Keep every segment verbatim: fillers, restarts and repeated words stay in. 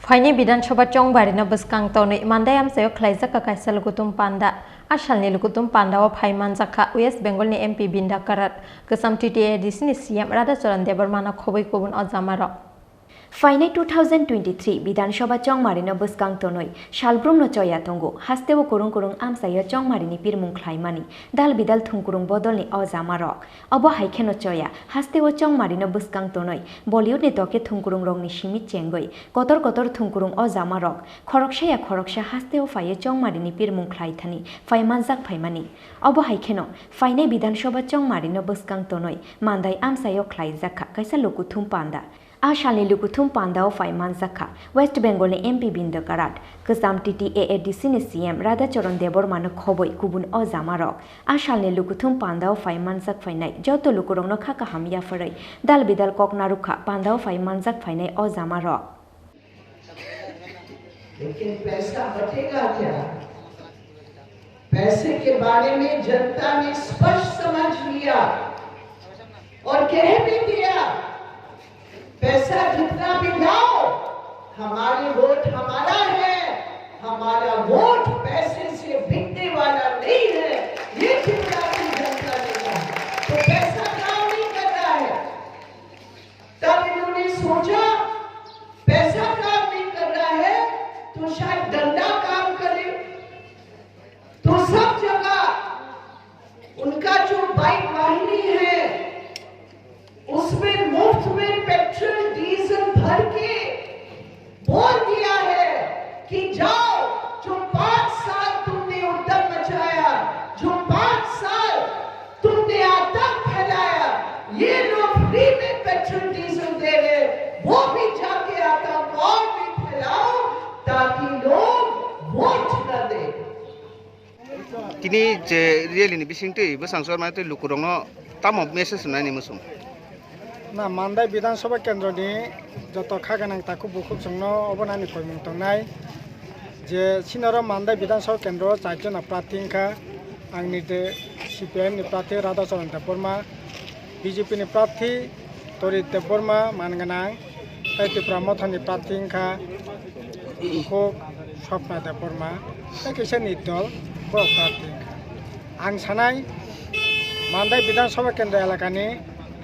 Phainai Bidhan Sabha chongbarino bwskang tonwi Mandai amchaio khlaijak kha kaisa lukuthum panda. A salni lukuthum pandao phai manjak kha West Bengalni M P Binda Karat, kwcham T T A A D C ni C M Radha Charan Debbarmano khobwi kubun o jamarok. Phainai two thousand twenty-three Bidhan Sabha chongmarino bwskang tonwi salbrumno choya tongo, hasteo kwrwng kwrwng amchaio chongmarini pirmung khlaimani dal bidal thwngkwrwng bodolni o jamarok. Obo hai kheno choya, hasteo chongmarino bwskang tonwi Bollywoodni doke thwngkwrwngrokni simi chengwi kotor kotor thwngkwrwng o jamarok khoroksa ya khoroksa hasteo phaiwi chongmarini pirmung khlai thani phai manjak phaimani. Obo hai kheno phainai Bidhan Sabha chongmarino bwskang tonwi Mandai amchaio khlaijak kha kaisa lukuthum panda. A salni lukuthum pandao phai manjak kha West Bengalni M P Binda Karat, kwcham T T A A D C ni C M Radha Charan Debbarmano khobwi kubun o jamarok. A salni lukuthum pandao phai manjak phainai joto lukurokno kha kaham yapharwi dal bidal kok narwk kha pandao phai manjak phainai o jamarok. लेकिन पैसा बटेगा क्या? पैसे के बारे में जनता ने स्पष्ट समझ लिया और कह भी दिया, पैसा जितना भी लाओ, हमारे वोट हमारा है, हमारा वोट पैसे से बिकने वाला नहीं है, ये त्रिपुरा की जनता ने कहा। तो पैसा काम नहीं कर रहा है। तब इन्होंने सोचा, पैसा काम नहीं कर रहा है, तो शायद डंडा काम करे। तो सब जगह उनका जो बाइक वाहिनी है, उसमें मुफ्त में पेट्रोल डीजल भर के बोल दिया है कि जाओ, जो पांच साल तुमने उद्दम मचाया, जो पांच साल तुमने आतंक फैलाया, ये लोग फ्री में पेट्रोल डीजल दे रहे, वो भी जाके आतंक और भी फैलाओ, ताकि लोग वोट न दे। Tini je rally ni bisingtwi bwsang chormani tei lukurokno tamo message rwnani muchung? Na Mandai Bidhan Sabha Kendro ni joto kha gwnang takhuk bukhuk chwngno obo nani koimung tongnai je sinoro Mandai Bidhan Sabha Kendro o char jona prarthi wngkha, ang ni de C P I M ni prarthi Radha Charan Debbarma, B J P ni prarthi Torit Debbarma man gwnang, tei Tipra Mothani prarthi wngkha Khuk Swapna Debbarma, tei kisa nirdol borok prarthi wngkha. Ang sanai Mandai Bidhan Sabha Kendra elakani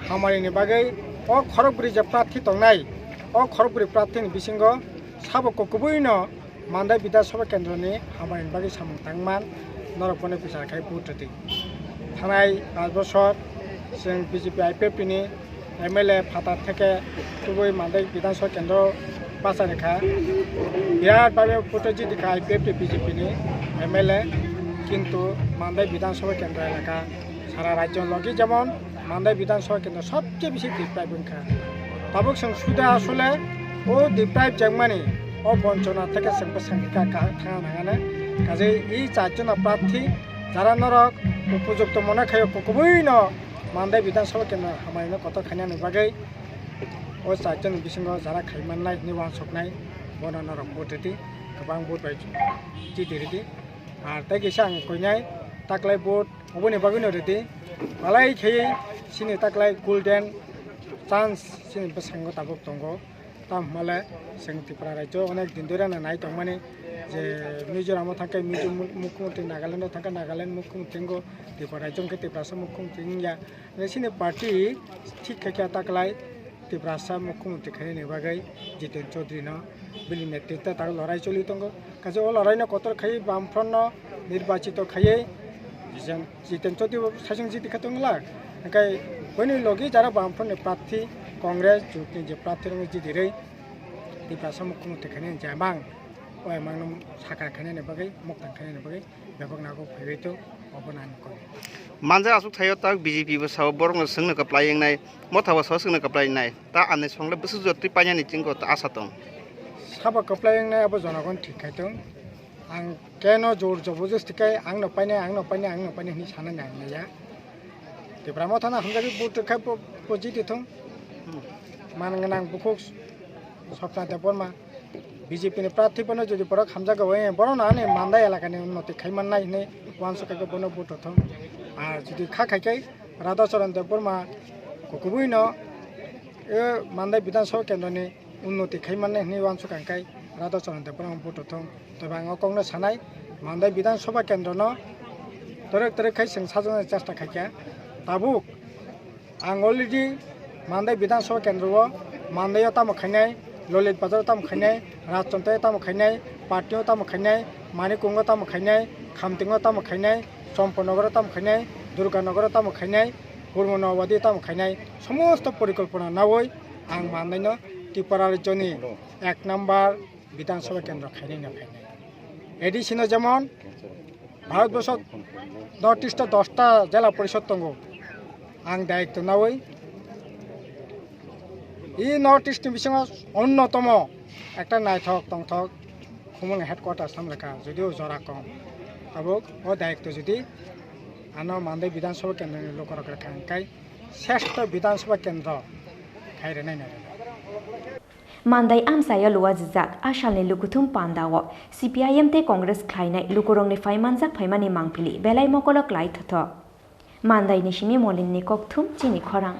hamari ni bagwi o khorokbrwi je prarthi tongnai, o khorokbrwi prarthi ni bisingo sabo kukubuino Mandai Bidhan Sabha Kendroni hamari ni bagwi samung tangman norok bono bichar khai vote rwdi. Thanai pach bosor chwng B J P I P F T ni M L A phatar theke tubui Mandai Bidhan Sabha Kendro bachari kha. Birat bhabe vote jiti kha I P F T B J P ni M L A, kintu Mandai Bidhan Sabha Kendro elaka sara rajyo logi jemon Mandai Bidhan Sabha Kendro sobche bisi deprive wngkha. Tabuk chwng suda asole o deprive jangmani o bonchona theke chwng bwsang hika kahak thangna nangane. Kaje i char jona prarthi jara norok upojukto mone khaio kukubuino Mandai Bidhan Sabha Kendro hamari no kotor khainani bagwi o char joni bisingo jara khai mannai hinwi uansuknai bono norok vote rwdi, kwbang vote bai chiti rwdi. Ar tei kisa ang koinai taklai vote oboni bagwino rwdi, balai khaiwi chini taklai golden chance chini bwskango tabuk tongo. Tamo hwnmale chwng Tripura rajyo onek din dhoreno nai tongmani je Mizoram o thangkhe Mizo mu-, mukhyamantri, Nagaland o thangkhe Nagaland mukhyamantri wngo, Tripura rajyo hwnkhe Tiprasa mukhyamantri wngya. Chini party thik khe khe taklai Tiprasa mukhyamantri khainani bagwi Jiten Chaudhary no bini netritwa tak lorai choli tongo. Kaisa o lorai no kotor khaiwi Bamfront no nirbachito khaiwi Jiten, Jiten Chaudhary bo saichung jiti khe tongla. Hwnkhe bini logi jara Bamfront ni prarthi Congress jotni je prarthi rok jiti rwi Tiprasa mukhyamantri khainani jemang o emang no sakha khainani bagwi, muktang khainani bagwi bebak nago phaiwi to obo nani kok. Manja aswk thaio tak B J P bo sao borokno swngno kwplai wngnai, motha bo sao swngno kwplai wngnai. Ta ani songle bwswk jotwi painani chwngko ta asa tong. Sabo kwplai wngnai abo jonogon thik khai tong. Ang keno jor jobojosti khai angno painai, angno painai, angno painai hinwi sanani ang naiya. Tipra Mothano hamjagwi vote rwkha bo, bo jiti thung. Man gwnang bukhuk Swapna Debbarma. B J P ni prarthi phano jodi borok hamjak o, eh, borok no ani Mandai elakani unnoti khai mannai hinwi uansuk khe bono vote rwthung. Ar jodi kha khai khe Radha Charan Debbarma kukubuino, eh, Mandai Bidhan Sabha Kendroni unnoti khai mannai hinwi uansuk ang khai Radha Charan Debbarma vote thung. Tei ang o kokno sanai, Mandai Bidhan Sabha Kendro no torek torek khai chwng sajoknai chesta khaikha. Tabuk ang already Mandai Bidhan Sabha Kendro o Mandai o tamo khainai, Lolit Bazar o tamo khainai, Rajchontai o tamo khainai, Patni o tamo khainai, Manikungo tamo khainai, Khamtingo tamo khainai, Chomponogor o tamo khainai, Durganagar o tamo khainai, Hurmo Nobadi o tamo khainai, somosto porikolpona nawi ang Mandai no Tripura rajyoni ek number Bidhan Sabha Kendro khainai no khainai. A D C no jemon Bharat Borso North East o dosta jela porishod tongo. Ang dayitto nawi i North East ni bisingo onnotomo ekta naithok tongthok Khumulwng headquarters tamo lekha, judio jora kom. Tabuk o dayitto judi ano Mandai Bidhan Sabha Kendro ni lukurok rwkha hwnkhe seshto Bidhan Sabha Kendro khai rwnai nai. Mandai amchaio luajijak, a salni lukuthum pandao C P I M tei Congress khlainai lukurokni phaimanjak phaimani mangpili belai mokolo klai thotho. Mandaini simi Molinni kokthum chini khorang.